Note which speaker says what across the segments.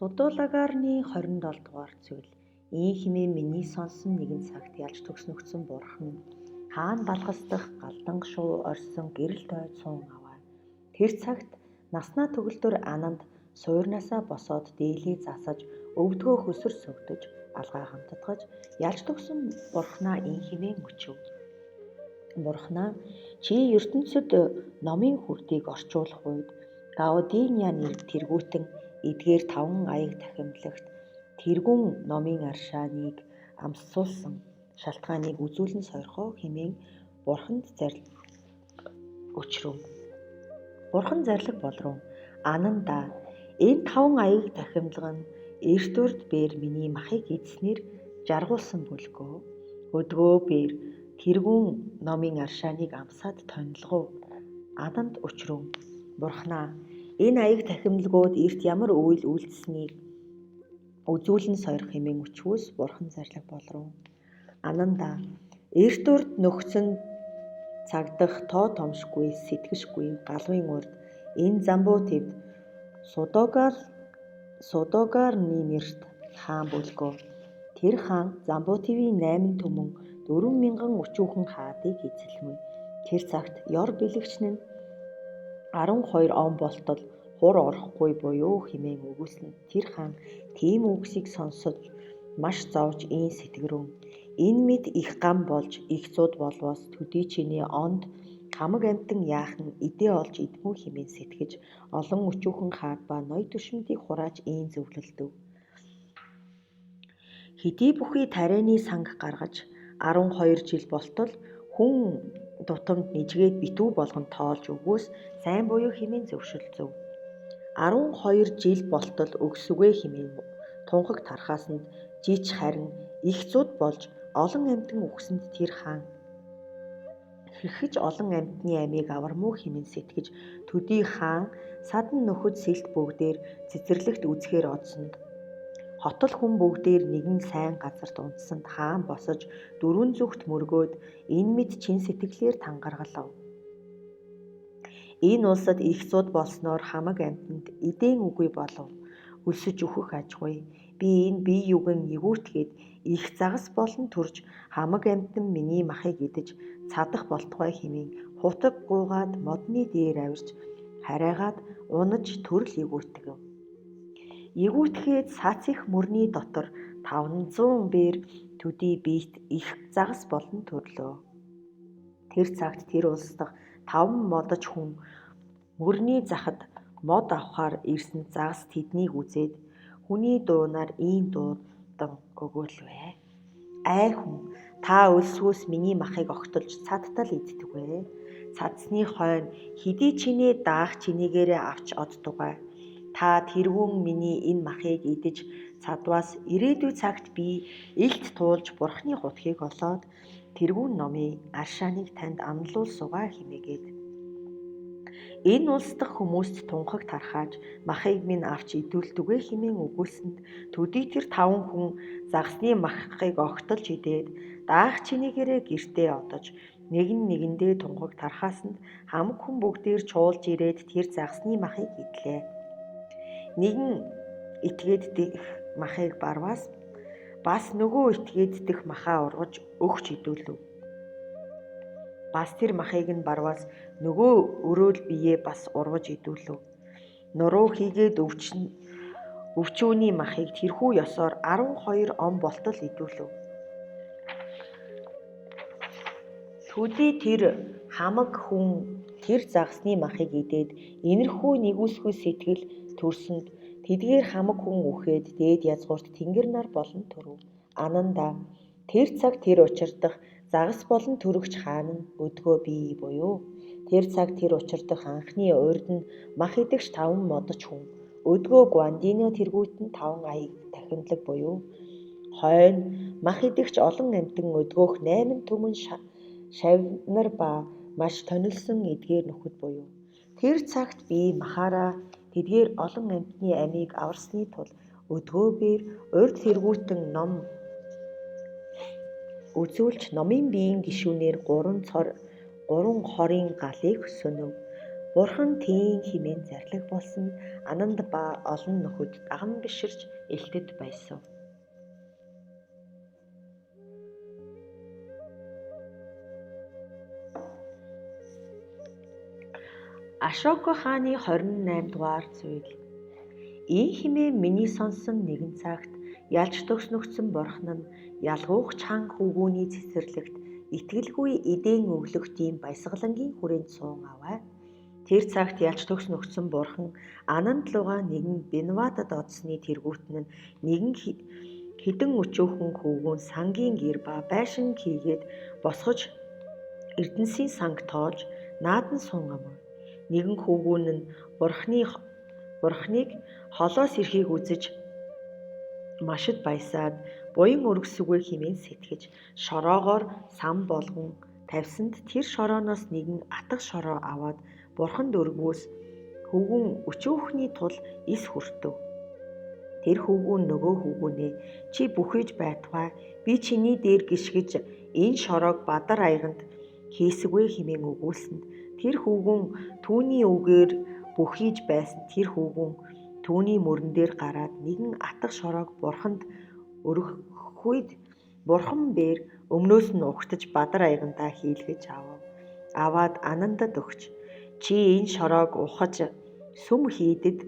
Speaker 1: Судуулагаарны 27 дугаар зүйл. Ийм хэмээн миний сонсон нэгэн цагт ялж төгснөгдсөн бурхан хаан балгасдах галдан шуу орсон гэрэл тойд суун аваа. Тэр цагт наснаа төгөлдөр ананд суурнаасаа босоод дээлээ засаж өвдгөө хөсөр сөгдөж алгаа хамтдгаж ялж төгсөн бурхнаа ийм хэмээн мөчөв. Бурхнаа, чи ертөнцид номын хүрдийг орчуулах үед Гаудиня нэр тэргүүтэн эдгээр таван аяг тахимлагт тэргүүн номын аршааныг амсуулсан шалтгааныг үзүүлэн сойрхоо хэмээн бурханд зарлиг өчрөв. Бурхан зарлиг болров. Ананда, энэ таван аяг тахимлага нь эрт урд бээр миний махыг эзснээр жаргуулсан бүлгөө. Өдгөө бээр тэргүүн номын аршааныг амсаад тонилгов. Ананд өчрөв. Бурхнаа, энэ аяг тахимлагууд эрт ямар үйл үйлдсэнийг үзүүлэн сойрох хэмээн өчвөөс бурхан зарлиг болров. Ананда, эрт урд нөхцөн цагдах тоо томшгүй сэтгэшгүй галвын урд энэ замбуу твд Судогарны нэрт хаан бүлгөө. Тэр хаан Замбуу твийн 8 түмэн 4000 өчүүхэн хаадыг эзэлмэ. Тэр цагт ёр бэлэгч нь 12 он болтол хур орохгүй буюу хэмээн өгүүлсэн. Тэр хаан тийм үгсийг сонсож маш зовж ийн сэтгэрүүн. Энэ мэд их гам болж их зуд болвоос төдий чиний онд хамаг амьтан яахан идээ олж идмүү хэмээн сэтгэж олон өчүүхэн хаад ба ноёд түшмэдийг хурааж ийн зөвлөлдөв. Хэдий бүхий тарианы санг гаргаж 12 жил болтол хүн тутамд нэжгээд битүү болгон тоолж өгвөөс сайн буюу хэмээн зөвшөлзөв. 12 жил болтол өгсүгэ хэмээн тунхаг тархаасанд жич харин их зуд болж олон амьтан үхсэнд тэр хаан хэрхэж олон амьтны амийг авармуу хэмээн сэтгэж төдий хаан садан нөхөд сэлт бүгдээр цэцэрлэгт үзэхээр одсонд хотол хүн бүгдээр нэгэн сайн газарт унтсанд хаан босож дөрвөн зүгт мөргөөд энэ мэд чин сэтгэлээр тангаргалав. Энэ улсад их зуд болсноор хамаг амьтанд эдэн үгүй болов. Өлсөж үхэх ажгүй. Би энэ бие югэн эгүүтгээд их загас болон төрж хамаг амьтан миний махыг идэж цадах болтугай хэмээн хутаг гуугаад модны дээр авирч харайгаад унаж төрөл эгүүтгэв. Эгүүтгээд сац их мөрний дотор 500 бээр төдий биет их загас болон төрлөө. Тэр цагт тэр улс дахь 5 модож хүн мөрний захад мод авахар ирсэн загас тэднийг үзээд хүний дуунаар ийм дуудан өгөөлвэ. Ай хүн, та өлсгөөс миний махыг огтолж цадтал иддэг вэ? Цадсны хойно хэдий чинээ даах чинээгээрээ авч оддугай. Та тэргүүн миний энэ махыг идэж цадваас ирээдүй цагт би илт туулж бурхны хутгийг олоод тэргүүн номын аршааныг танд амлуулсугаа хэмээгээд. Энэ улс дахь хүмүүст тунхаг тархааж махыг минь авч идүүлдүгэ хэмээн өгүүлсэнд төдий тэр 5 хүн загасны махыг огтолж идээд даах чинээгээрээ гэртээ одож нэгэн нэгэндээ тунхаг тархаасанд хамаг хүн бүгдээр чуулж ирээд тэр загасны махыг идлээ. Нэгэн итгээд дэх махыг барваас бас нөгөө итгээд дэх махаа ургаж өгч идүүлв. Бас тэр махыг нь барваас нөгөө өрөөл биеэ бас ургаж идүүлв. Нуруу хийгээд өвчүүний махыг тэрхүү ёсоор 12 он болтол идүүлв. Төдий тэр хамаг хүн тэр загасны махыг идээд энэрхүү нигүүлсгүй сэтгэл төрсөнд тэдгээр хамаг хүн үхээд дээд язгуурт тэнгэр нар болон төрөв. Ананда, тэр цаг тэр учирдах загас болон төрөгч хаан нь өдгөө бий буюу тэр цаг тэр учирдах анхны урд нь мах идэгч 5 модож хүн өдгөө Гвандино тэргүүтэн 5 аяг тахимдлаг буюу хойно мах идэгч олон амьтан өдгөөх 8 түмэн шавнар ба маш тонилсон эдгээр нөхөд буюу тэр цагт би махаараа тэдгээр олон амьтны амийг аварсны тул өдгөө бээр урд тэргүүтэн ном үзүүлж номын биеийн гишүүнээр 3 цор 3 хорын галыг сөнөв. Бурхан тийм хэмээн зарлаг болсон Ананд ба олон нөхөд даган биширч элтэд баясав. Ашока хааны 28 дугаар зүйл. Ийм хэмээн миний сонссон нэгэн цагт ялж төгс нөхцөн бурхан нь ялгуугч хаан хүүгүүний цэцэрлэгт итгэлгүй эдэн өглөгтийн баясгалангийн хүрээнд суун аваа. Тэр цагт ялж төгс нөхцөн бурхан Ананд лугаа нэгэн Бенвадад одсны тэргүүтэн нь нэгэн хэдэн өчүүхэн хүүгүүн сангийн гэр ба байшин хийгээд босгож эрдэнсийн санг тоож наадан суун амав. Нэгэн хүүгүүн нь бурхныг холоос ирэхийг үзэж машид баясаад буян өргөсөгөө хэмээн сэтгэж шороогоор сан болгон тавьсанд тэр шорооноос нэгэн атга шороо аваад бурханд өргөвөөс хөвгүүн өчөөхний тул эс хүртэв. Тэр хөвгүүн нөгөө хөвгүүнээ чи бүхийж байтугай би чиний дээр гიშгэж энэ шороог бадар аяганд хийсгүй хэмээн өгүүлсэнд тэр хөвгүүн түүний үгээр бүхийж байсан. Тэр хөвгүүн түүний мөрөн дээр гараад нэгэн атга шороог бурханд өргөхүйд бурхан бээр өмнөөс нь угтаж бадар аягандаа хийлгэж авав. Аваад Анандад өгч чи энэ шороог ухаж сүм хийдэд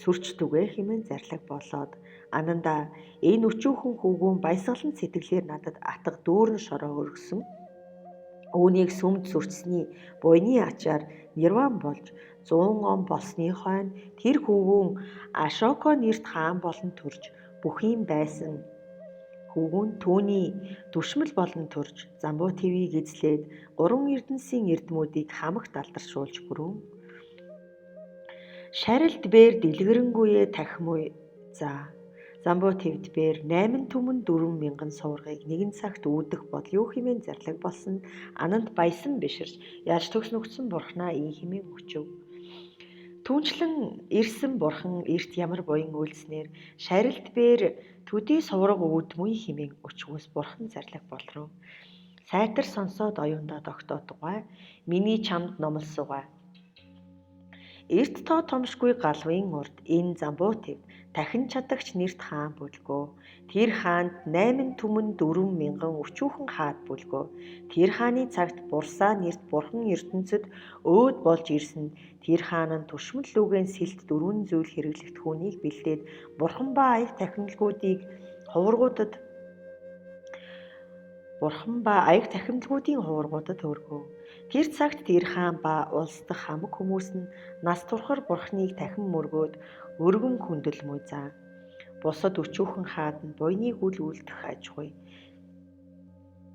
Speaker 1: сүрчдүгэ хэмээн зарлаг болоод Ананда энэ өчүүхэн хөвгүүн баясгалан сэтгэлээр надад атга дүүрэн шороо өргөсөн. Үүнийг сүмд сүрчсэний буйны ачаар нирван болж 100 он болсны хойно тэр хөвгүүн Ашоко нэрт хаан болон төрж бүхийн байсан. Хөвгүүн түүний дүршмэл болон төрж Замбуу твийг эзлээд гурван эрдэнсийн эрдмүүдийг хамагт алдаршуулж бүрүүн. Шарилд бээр дэлгэрэнгүйе тахимуй за. Замбуу твд бээр 8 түмэн 4 мянган суваргыг нэгэн цагт үүдэх бодол юу хэмээн зарлаг болсон. Ананд баясан биширч яаж төгс нүгдсэн бурхнаа ийм хэмээн өчөв. Түүнчлэн ирсэн бурхан эрт ямар буян үйлснээр шарилд бээр төдий сувраг үүдмүй хэмээн өчгөөс бурхан зарлаг болров. Сайтар сонсоод оюундаа тогтоодугай. Миний чамд номлосугай. Эрт тоо томшгүй галвын урд энэ Замбуу твд дахин чадагч нэрт хаан бүлгөө. Тэр хаанд 8 түмэн 4 мянган өчүүхэн хаад бүлгөө. Тэр хааны цагт Бурсаа нэрт бурхан ертөнцид өөд болж ирсэн. Тэр хаан нь туршмал лүгэн сэлт дөрвөн зүйл хэрэглэгдэхүүнийг бэлдээд бурхан ба аяг тахимлгуудыг хуврагуудад бурхан ба аяг тахимлгуудын хуврагуудад өргөв. Тэр цагт тэр хаан ба улс дахь хамаг хүмүүс нь нас турхар бурхныг дахин мөргөөд өргөн хүндэлмүй заа. Бусад өчүүхэн хаад нь буйны үл үлдэх ажгүй.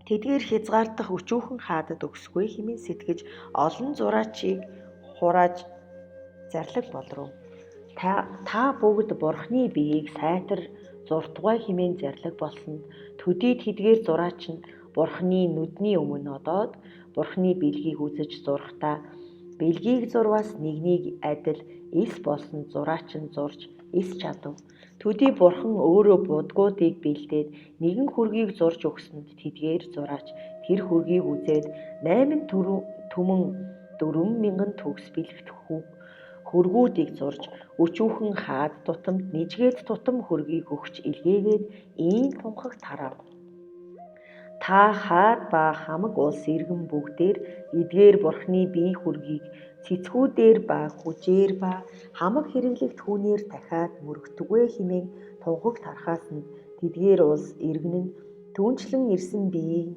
Speaker 1: Тэдгээр хязгаардах өчүүхэн хаадад өгсгүй хэмээн сэтгэж олон зураачийг хурааж зарлаг болров. Та бүгд бурхны биеийг сайтар зуртугай хэмээн зарлаг болсонд төдий тэдгээр зураач нь бурхны нүдний өмнө одоод бурхны бэлгийг үзэж зурхтаа бэлгийг зурвас нэгнийг адил эс болсон зураач нь зурж эс чадав. Төдий бурхан өөрөө будгуудыг бэлдээд нэгэн хөргийг зурж өгсөнд тэдгээр зураач тэр хөргийг үзээд 8 түмэн 4 мянган төгс бэлэгт хөргүүдийг зурж өчүүхэн хаад тутамд нэжгээд тутам хөргийг өгч илгээгээд ийм тунхаг тарав. Та хаад ба хамаг улс иргэн бүгдээр эдгээр бурхны бие хөргийг цэцгүүдээр ба хүжээр ба хамаг хэрэглэгдэхүүнээр дахиад мөргөтгөө хэмээн тунхаг тархаас нь тэдгээр улс иргэн нь түүнчлэн ирсэн биеийн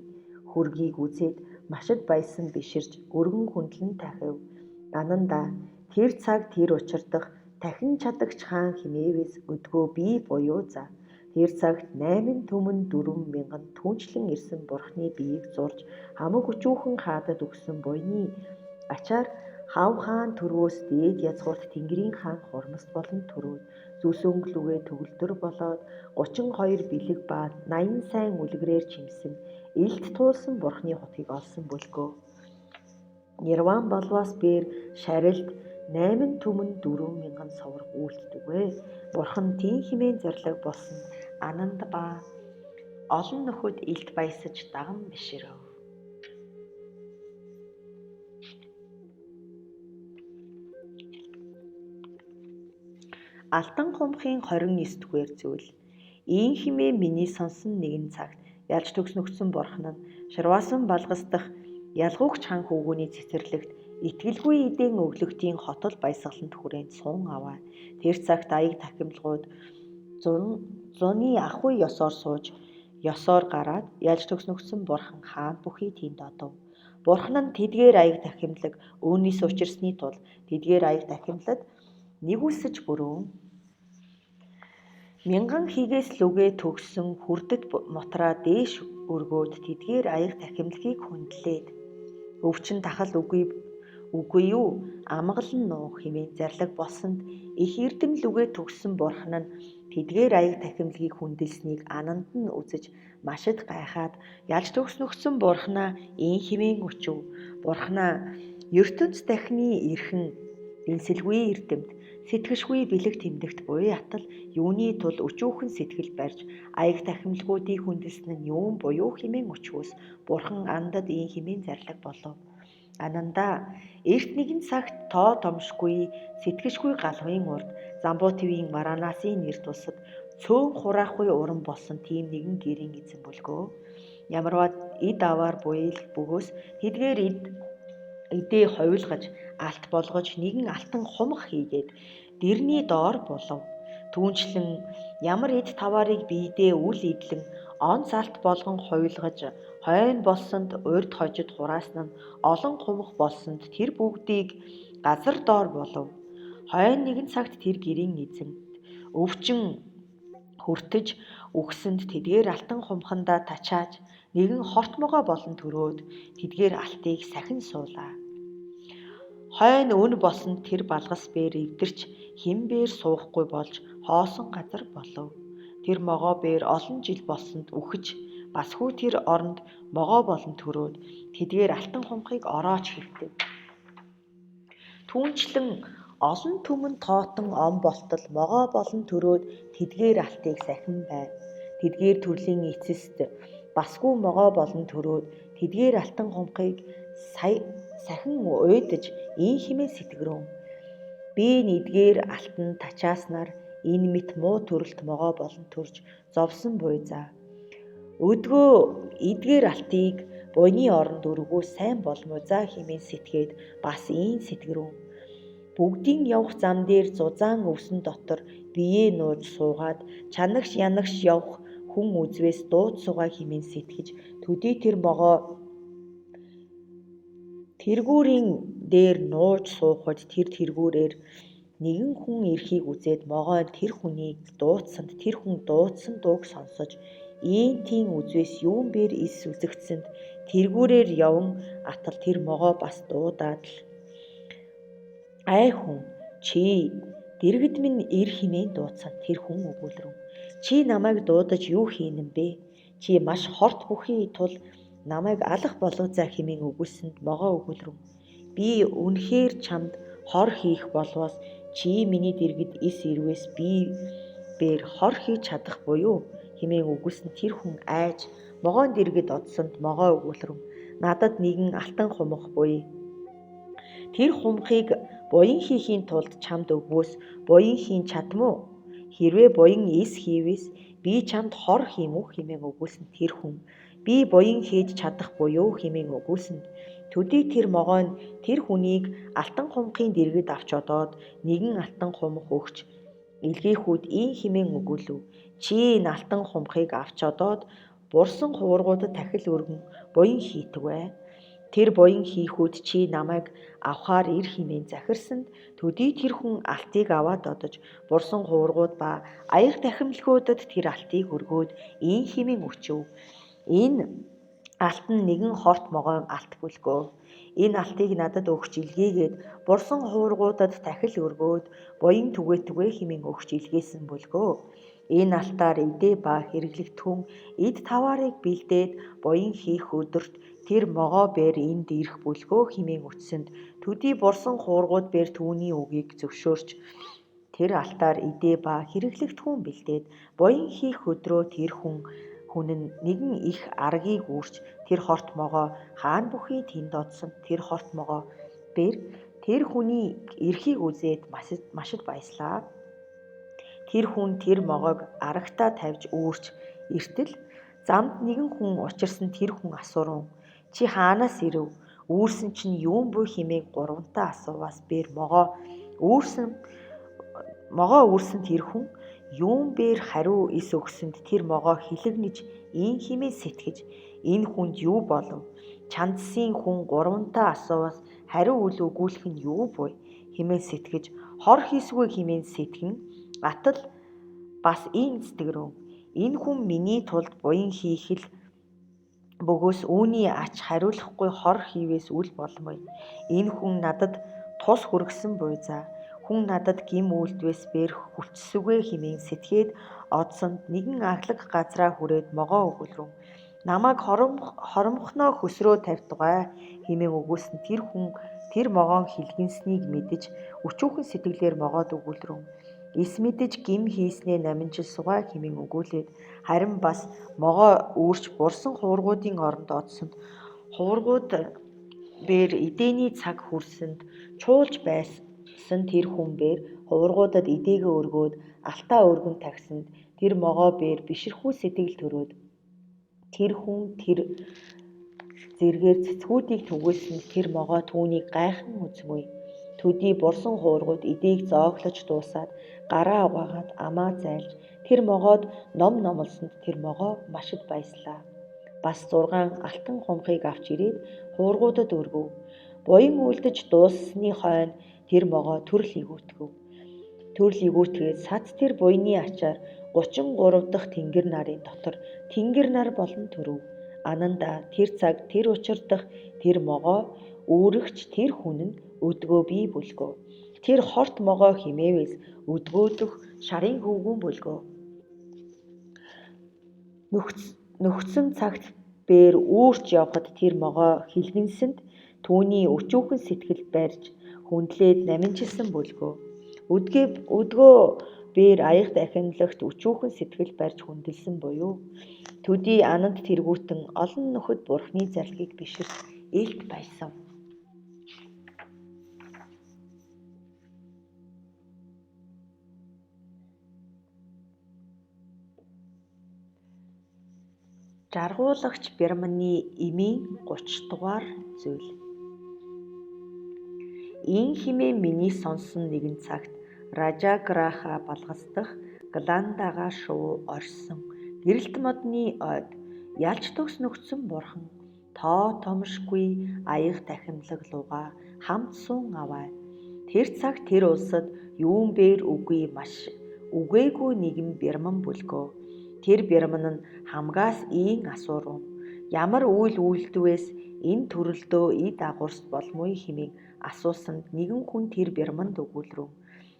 Speaker 1: хөргийг үзээд машид баясан биширч өргөн хүндлэн тахив. Ананда тэр цаг тэр учирдах дахин чадагч хаан химээвээс өдгөө бие буюу за. Тэр цагт 8 түмэн 4 мянган түүнчлэн ирсэн бурхны биеийг зурж хамаг өчүүхэн хаадад өгсөн буйны ачаар хав хаан төрвөөс дээд язгуурт Тэнгэрийн хаан хурмст болон төрөөд зүсөнглүгээ төгөлдөр болоод 32 бэлэг ба 80 сайн үлгэрээр чимсэн элт туулсан бурхны хотыг олсон бүлгөө. Нирван болвоос бээр шарилд 8 түмэн 4 мянган сувраг үйлддэгвэ. Бурхан тийм хэмээн зарлаг болсон Ананд ба олон нөхөд элт баясаж даган бишрэв. Алтан хумхын 29 дугаар зүйл. Ийм хэмээн миний сонсон нэгэн цагт ялж төгс нөхцөн бурхан нь Шарваасан балгас дахь ялгуугч хан хүүгүүний цэцэрлэгт итгэлгүй эдэн өглөгтийн хотол баясгаланд хүрээнд сун аваа. Тэр цагт аяг тахимлагууд зуны ахуй ёсоор сууж ёсоор гараад ялж төгс нөхцөн бурхан хаан бүхий тэнд одов. Бурхан нь тэдгээр аяг тахимлаг үүнээс учирсны тул тэдгээр аяг тахимлад нэгүсэж бүрүүн мянган хийгээс лүгээ төгссөн хүрдэт мутраа дээш өргөөд тэдгээр аяг тахимлагийг хүндлээд өвчин тахал үгүй юу амгалан нуу хэмээн зарлаг болсонд их эрдэм лүгээ төгссөн бурхан нь тэдгээр аяг тахимлагийг хүндэлснийг ананд нь үзэж машид гайхаад ялж төгс нөхцөн бурханаа ийм хэмээн өчөв. Бурханаа ертөнц дахны эрхэн дэнсэлгүй эрдэмт сэтгэшгүй бэлэг тэмдэгт буян атал юуны тул өчүүхэн сэтгэл барьж аяг тахимлагуудыг хүндэлсэн нь юун буюу хэмээн өчвөөс бурхан андад ийм хэмээн зарлаг болов. Анандаа эрт нэгэн цагт тоо томшгүй сэтгэшгүй галвын урд Замбуу твийн Варанасын нэр тусад цөөн хураахгүй уран болсон тийм нэгэн гэрийн эзэн бүлгөө. Ямарваа эд аваар буйл бөгөөс тэдгээр эдээ хувилгаж алт болгож нэгэн алтан хумх хийгээд дэрний доор булав. Түүнчлэн ямар эд таваарыг биедээ үл идлэн онц алт болгон хувилгаж хойно болсонд урд хожид хураасан нь олон хумх болсонд тэр бүгдийг газар доор болов. Хойно нэгэн цагт тэр гэрийн эзэн өвчин хүртэж үхсэнд тэдгээр алтан хумхандаа тачааж нэгэн хорт могой болон төрөөд тэдгээр алтыг сахин суулаа. Хойно өн болсонд тэр балгас бээр эвдэрч хэн бээр суухгүй болж хоосон газар болов. Тэр могой бээр олон жил болсонд үхэж басгүй тэр оронд могой болон төрөөд тэдгээр алтан хумхыг орооч хэвтэв. Түүнчлэн олон түмэн тоотон он болтол могой болон төрөөд тэдгээр алтыг сахин байв. Тэдгээр төрлийн эцэст басгүй могой болон төрөөд тэдгээр алтан хумхыг сахин уйдаж ийм хэмээн сэтгэрүүн. Би нэгдгээр алтан тачааснаар энэ мэт муу төрөлт могой болон төрж зовсон буйзаа. Өдгөө эдгээр алтыг буйны оронд өргөө сайн болмоо заа хэмээн сэтгээд бас ийм сэтгэрүүн. Бүгдийн явах зам дээр зузаан өвсөн дотор биеэ нууж суугаад чанагш янагш явах хүн үзвээс дууд суугаа хэмээн сэтгэж төдий тэр могой тэргүүрийн дээр нууж суухад тэр тэргүүрээр нэгэн хүн ирэхийг үзээд могой тэр хүнийг дууцсанд тэр хүн дуудсан дууг сонсож ийм тийм үзвээс юун бээр эс үзэгдсэнд тэргүүрээр яван атал тэр могой бас дуудаад л ай хүн чи дэргэд минь ир хэмээн дуудсан тэр хүн өгүүлрэн. Чи намайг дуудаж юу хийнэ бэ? Чи маш хорт бүхий тул намайг алах болов заа хэмээн өгүүлсэнд могой өгүүлрэн. Би үнэхээр чамд хор хийх болвоос чи миний дэргэд эс ирвээс би бээр хор хийж чадах буюу хэмээн өгүүлсэн тэр хүн айж могойн дэргэд одсонд могой өгүүлрэн. Надад нэгэн алтан хумх буй. Тэр хумхыг буян хийхийн тулд чамд өгвөөс буян хийн чадам уу? Хэрвээ буян эс хийвээс би чамд хор хийм үү хэмээн өгүүлсэн тэр хүн би буян хийж чадах буюу хэмээн өгүүлсэнд төдий тэр могой нь тэр хүнийг алтан хумхын дэргэд авч одоод нэгэн алтан хумх өгч илгээхүүд ийм хэмээн өгүүлв. Чи энэ алтан хумхыг авч одоод бурсан хувургуудад тахил өргөн буян хийтгвэ. Тэр буян хийхүүд чи намайг авахаар ир хэмээн захирсанд төдий тэр хүн алтыг аваад одож бурсан хувургууд ба аяг тахимлгуудад тэр алтыг өргөөд ийм хэмээн өчөв. Энэ алт нь нэгэн хорт могойн алт бүлгөө. Энэ алтыг надад өгч илгээгээд бурсан хувургуудад тахил өргөөд буян түгээтүгэ хэмээн өгч илгээсэн бүлгөө. Энэ алтаар эдээ ба хэрэглэгдэхүүн эд таваарыг бэлдээд буян хийх өдөрт тэр могой бээр энд ирэх бүлгөө хэмээн үтсэнд төдий бурсан хуургууд бээр түүний үгийг зөвшөөрч тэр алтаар эдээ ба хэрэглэгдэхүүн бэлдээд буян хийх өдрөө тэр хүн нь нэгэн их аргийг үүрч тэр хорт могой хаан бүхий тэнд одсон тэр хорт могой бээр тэр хүний эрхийг үзээд машид баяслаа. Тэр хүн тэр могойг арагтаа тавьж үүрч эртэл замд нэгэн хүн учирсан тэр хүн асуурун. Чи хаанаас ирэв? Үүрсэн чинь юун буй хэмээн гурвантаа асууваас бээр могоо үүрсэн тэр хүн юун бээр хариу эс өгсөнд тэр могой хилэгнэж ийн хэмээн сэтгэж энэ хүнд юу болов? Чандсын хүн гурвантаа асууваас хариу үл өгүүлэх нь юу буй хэмээн сэтгэж хор хийсгүй хэмээн сэтгэн атал бас ийм сэтгэрүүн. Энэ хүн миний тулд буян хийх л бөгөөс үүний ач хариулахгүй хор хийвээс үл болмой. Энэ хүн надад тус хүргэсэн буй заа. Хүн надад гэм үйлдвээс бээр хүлцсүгэ хэмээн сэтгээд одсонд нэгэн ахлаг газраа хүрээд могой өгүүлрүүн. Намайг хоромхноо хөсрөө тавьтугай хэмээн өгүүлсэн тэр хүн тэр могоон хилгэнснийг мэдэж өчүүхэн сэтгэлээр могойд өгүүлрүүн. Эс мэдэж гэм хийснээ наманчилсугай хэмээн өгүүлээд харин бас могой үүрч бурсан хуврагуудын оронд одсонд хуврагууд бээр идэний цаг хүрсэнд чуулж байсан тэр хүн бээр хуврагуудад идээгээ өргөөд алтаа өргөн тагсанд тэр могой бээр бишрэхүй сэтгэл төрөөд тэр хүн тэр зэргээр цэцгүүдийг түгээсэнд тэр могой түүнийг гайхан үзмүй. Төдий бурсан хуврагууд идээг зооглож дуусаад гараа угаагаад амаа зайлж тэр могойд ном номлосонд тэр могой маш их баяслаа. Бас 6 алтан хумхыг авч ирээд хуврагуудад өргөв. Буян үлдэж дууссаны хойно тэр могой төрөл эгүүтгэв. Төрөл эгүүтгээд сац тэр буяны ачаар 33 дахь тэнгэр нарын дотор тэнгэр нар болон төрөв. Ананда тэр цаг тэр учир дах тэр могой үүрэгч тэр хүн нь өдгөө бий бүлгөө. Тэр хорт могой химээвээс өдгөөдөх шарын хөвгүүн бүлгөө. Нөхцөн цагт бээр үүрч явхад тэр могой хилгэнсэнд түүний өчүүхэн сэтгэл барьж хүндлээд наманчилсан бүлгөө. Өдгөө бээр аяга дахинлагт өчүүхэн сэтгэл барьж хүндэлсэн буюу төдий ананд тэргүүтэн олон нөхөд бурхны зарлигийг биширч илт баясав. Жаргуулагч Бирманы эмийн 30 дугаар зүйл. Ийн хэмээн миний сонссон нэгэн цагт Ражаграха балгас дахь Гландага шувуу орьсон гэрэлт модны ойд ялж төгс нөхцөн бурхан тоо томшгүй аяга тахимлаг лугаа хамт суун аваа. Тэр цаг тэр улсад юун бээр үгүй маш үгээгүй нэгэн бирман бүлгөө. Тэр бирман нь хамгаас ийн асуурав. Ямар үйл үйлдвээс энэ төрөлдөө эд агуурс болмгүй хэмээн асуусанд нэгэн хүн тэр бирманд өгүүлрэв.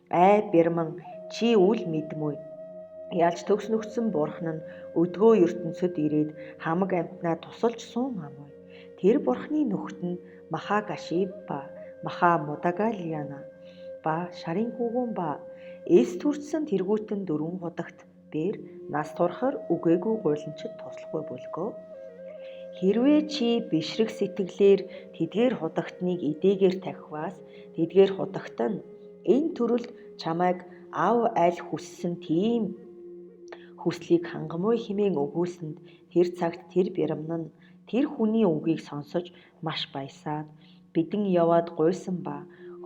Speaker 1: Ай бирман, чи үл мэдмүй. Ялж төгс нөхцөн бурхан нь өдгөө ертөнцөд ирээд хамаг амьтнаа тусалж суун амуй. Тэр бурханы нөхөд нь Махагашиба, Маха Мудагалияна ба шарын хүүгүн ба эс төрсөн тэргүүтэн дөрвөн худагт бээр нас турахаар үгээгүй гуйланчид туслахгүй бүлгөө. Хэрвээ чи бишрэх сэтгэлээр тэдгээр худагтныг эдээгээр тахиваас тэдгээр худагт нь энэ төрөлд чамайг ав аль хүссэн тийм хүслийг хангамуй хэмээн өгүүлсэнд тэр цагт тэр бирман нь тэр хүний үгийг сонсож маш баясаад бидэн яваад гуйсан ба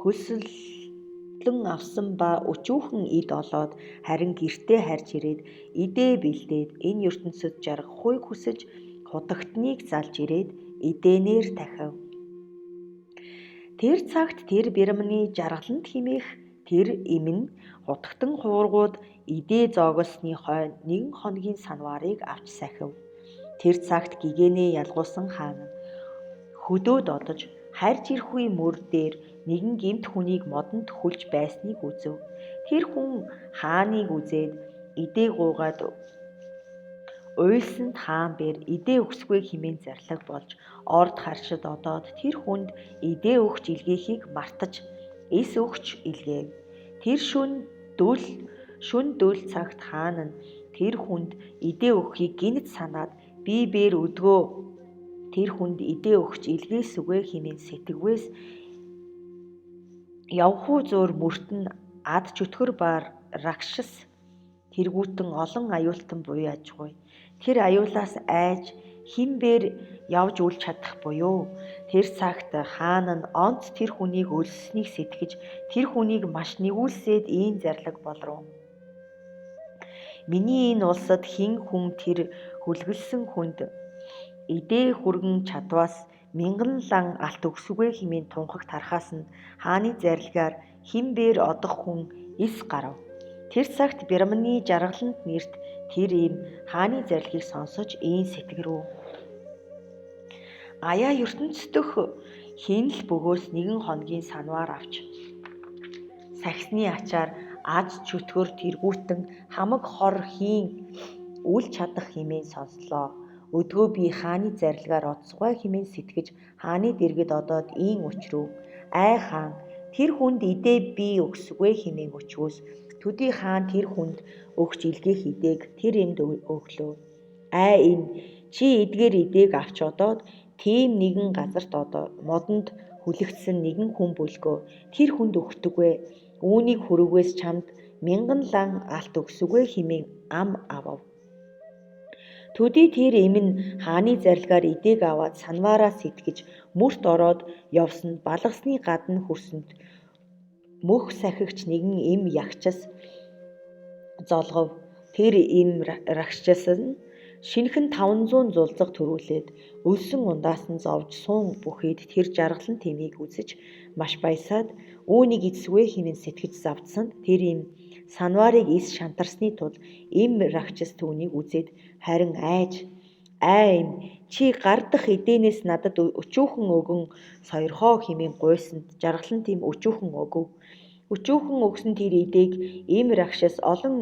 Speaker 1: хөлсөлөн авсан ба өчүүхэн эд олоод харин гэртээ харж ирээд эдээ бэлдээд энэ ертөнцөд жаргахуйг хүсэж худагтныг залж ирээд эдэнээр тахив. Тэр цагт тэр бирманы жаргалант хэмээх тэр эм нь худагтан хуврагууд эдээ зоогсны хойно нэгэн хоногийн санваарыг авч сахив. Тэр цагт гигэнээ ялгуусан хаан нь хөдөөд одож харж ирэхүй мөр дээр нэгэн гэмт хүнийг модонд хүлж байсныг үзэв. Тэр хүн хааныг үзээд эдээ гуйгаад уйлсанд хаан бээр эдээ өгсгүй хэмээн зарлаг болж орд харшид одоод тэр хүнд эдээ өгч илгээхийг мартаж эс өгч илгээв. Тэр шөнө дөл цагт хаан нь тэр хүнд эдээ өгөхийг гэнэт санаад би бээр өдгөө тэр хүнд эдээ өгч илгээсүгэ хэмээн сэтгэвээс явхуу зуур мөрт нь ад чөтгөр ба ракшас Тэргүүтэн олон аюултан буян ажгүй. Тэр аюулаас айж хэн бээр явж үл чадах буюу. Тэр цагт хаан нь онц тэр хүнийг өлссөнийг сэтгэж тэр хүнийг маш нэгүүлсээд ийм зарлиг болров. Миний энэ улсад хэн хүн тэр хүлгэлсэн хүнд эдээ хүргэн чадваас мянган лан алт өгсөгөө хэмээн тунхаг тархаас нь хааны зарлигаар хэн бээр одох хүн эс гарав. Тэр цагт Бирманы жаргалант нэрт тэр ийм хааны зарлигийг сонсож ийн сэтгэрв. Аяа ертөнцийн хэн л бөгөөс нэгэн хоногийн санваар авч сахисны ачаар аз чөтгөр тэргүүтэн хамаг хор хийн үл чадах хэмээн сонслоо. Өдгөө би хааны зарлигаар одсогой хэмээн сэтгэж хааны дэргэд одоод ийн учрав. Ай хаан, тэр хүнд эдээ би өгсөгөө хэмээн өчвөөс төдий хаан тэр хүнд өгч илгээх эдээг тэр эмд өглөө. Ай эм, чи эдгээр эдээг авч одоод тийм нэгэн газарт одоо модонд хүлэгдсэн нэгэн хүн бүлгөө. Тэр хүнд өгдөгвэ. Үүнийг хүргвээс чамд мянган лан алт өгсөгөө хэмээн ам авав. Төдий тэр эм нь хааны зарлигаар эдээг аваад санваараа сэтгэж мөрт ороод явсанд балгасны гадна хүрсэнд мөх сахигч нэгэн эм ягчас золгов. Тэр эм рагшчас нь шинэхэн 500 зулзаг төрүүлээд өлсөн ундаас нь зовж суун бүхийд тэр жаргалан тэмийг үзэж маш баясаад үүнийг эцсвэ хэмээн сэтгэж завдсанд тэр эм санваарыг эс шантарсны тул эм рагшис түүнийг үзээд харин айж ай эм чи гар дахь эдээнээс надад өчүүхэн өгөн сойрхоо хэмээн гуйсанд жаргалан тэм өчүүхэн өгөв. Өчүүхэн өгсөн тэр эдээг эм рагшис олон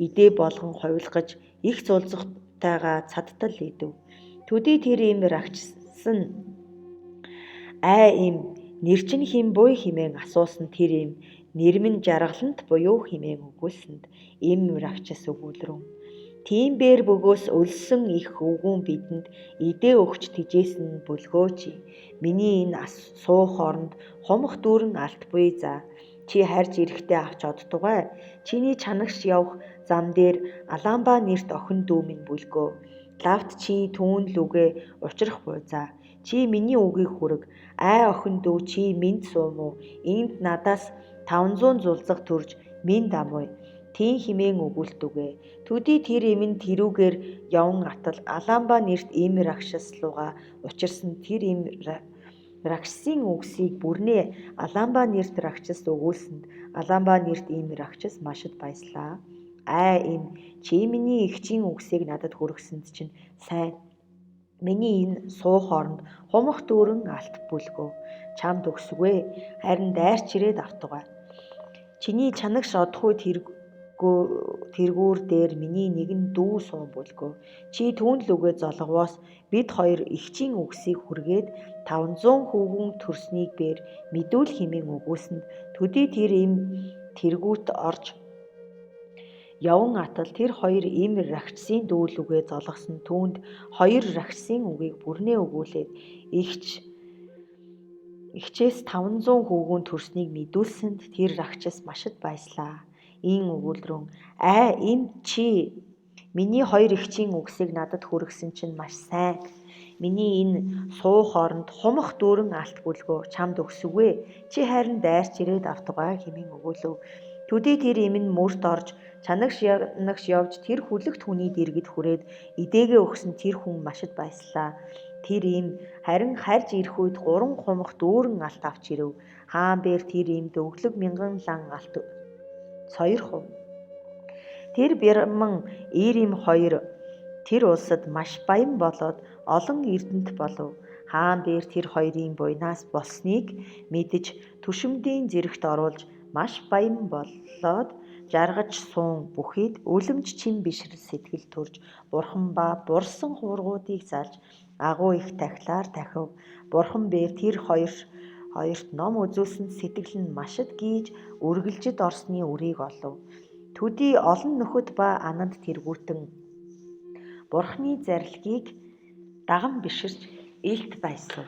Speaker 1: эдээ болгон хувилгаж их зулзахтайгаа цадтал идэв. Төдий тэр эм рагшис нь ай эм нэр чинь хэн буй хэмээн асуусан тэр эм нэр минь жаргалант буюу хэмээн өгүүлсэнд эм рагшис өгүүлрв. Тийм бээр бөгөөс өлссөн их өвгөн бидэнд эдээ өгч тэжээсэн нь бүлгөөч. Миний энэ суух оронд хумх дүүрэн алт буй за. Чи харж ирэхдээ авч одтугай. Чиний чанагш явах зам дээр Аламба нэрт охин дүү минь бүлгөө. Лавт чи түүн лүгээ учрах буй за. Чи миний үгийг хүрэг. Ай охин дүү чи минь суум уу? Энд надаас 500 зулзаг төрж минь дамуй. Тийм хэмээн өгүүлтүгэ. Төдий тэр эм нь тэрүүгээр яван атал Аламба нэрт эм рагшас лугаа учирсан тэр эм рагшсын үгсийг бүрнээ Аламба нэрт рагшас өгүүлсэнд Аламба нэрт эм рагшас машид баяслаа. Ай эм, чи миний эгчийн үгсийг надад хүргэсэнд чинь сайн. Миний энэ суух оронд хумх дүүрэн алт бүлгөө. Чамд өгсөгөө. Харин дайрч ирээд автугай. Чиний чанагш одох үед тэргүүр дээр миний нэгэн дүү суун бүлгөө. Чи түүн лүгээ золговоос бид хоёр эгчийн үгсийг хүргээд 500 хүүгүн төрснийг бээр мэдүүл хэмээн өгүүлсэнд төдий тэр эм тэргүүт орж яван атал тэр хоёр эм рагшсын дүү лүгээ золгосон түүнд хоёр рагшсын үгийг бүрнээ өгүүлээд эгчээс 500 хүүгүн төрснийг мэдүүлсэнд тэр рагшис машид баяслаа. Ийн өгүүлрэн ай эм чи миний хоёр эгчийн үгсийг надад хүргэсэн чинь маш сайн. Миний энэ суух оронд хумх дүүрэн алт бүлгөө чамд өгсөгөө. Чи харин дайрч ирээд автугай хэмээн өгүүлв. Төдий тэр эм нь мөрт орж чанагш янагш явж тэр хүлэгт хүний дэргэд хүрээд эдээгээ өгсөн тэр хүн машид баяслаа. Тэр эм харин харж ирэх үед 3 хумх дүүрэн алт авч ирэв. Хаан бээр тэр эмд өглөг мянган лан алт сойрхов. Тэр бярман эр эм хоёр тэр улсад маш баян болоод олон эрдэнэт болов. Хаан бээр тэр хоёрын буйнаас болсныг мэдэж түшимдийн зэрэгт оруулж маш баян болоод жаргаж суун бүхийд үлэмж чин бишрэл сэтгэл төрж бурхан ба бурсан хуургуудыг залж агуу их тахилаар тахив. Бурхан бээр тэр хоёрт ном үзүүлсэн сэтгэл нь машид гийж үргэлжид орсны үрийг олов. Төдий олон нөхөд ба ананд тэргүүтэн Бурханы зарлигийг даган биширч илт байсан.